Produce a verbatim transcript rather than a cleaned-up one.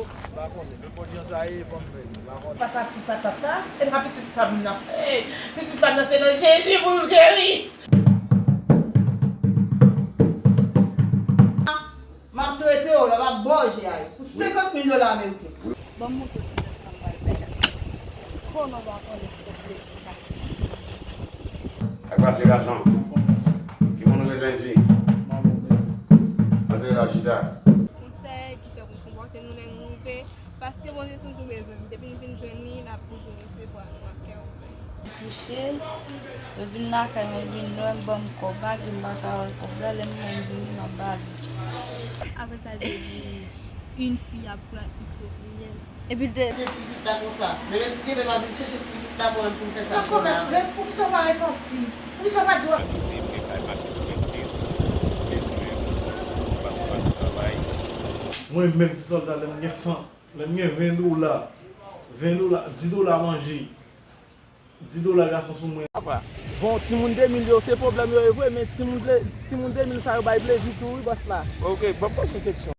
M pa konnen, nenpòt jan sa ye, fò m fè l. M pa konnen. Patati patata, e pa pitit pa m nan. Hey, pitit pa m nan, se nan Jezi pou l geri. M ap trete w la, m ap ba w je a yo. Pou senkant mil dola ameriken. Ban m montre w ti jan sa m pral fè la. Konnen w pa konnen pwòp lezi sa. Sa k pase, gason? Ki moun ou bezwen di? Antre la, chita. Konsèy, kijan pou konpòte nou lè nou rive. Paske Bondye toujou bezwen m. Depi n vin jwenn li, n ap toujou resevwa nou ak kè ouvè. Kouche, yo vin lakay mwen, vin wè m, ban m kòb, m pa gen, m pa ka wè kòb la, lè m wè m vini, m ap ba li. Apre sa, l te di, une fille ap pran X o pluriel. Epi l te. Kite ti pitit la konsa. Demen si Dye vle, m ap vin chèche ti pitit la pou mwen, pou m fè sa pou la. Poukisa w pa repanti? Poukisa w pa di w. Mwen menm, ti sòlda, lè m gen san, lè m gen ven dola, ven dola, dis dola manje, dis dola gason sou mwen. Papa, bon, timoun de mil yo, se pwoblèm yo ye vre, men timoun de, timoun de mil sa yo bay plezi tou, wi, bòs la. Ok, ban m poze yon keksyon.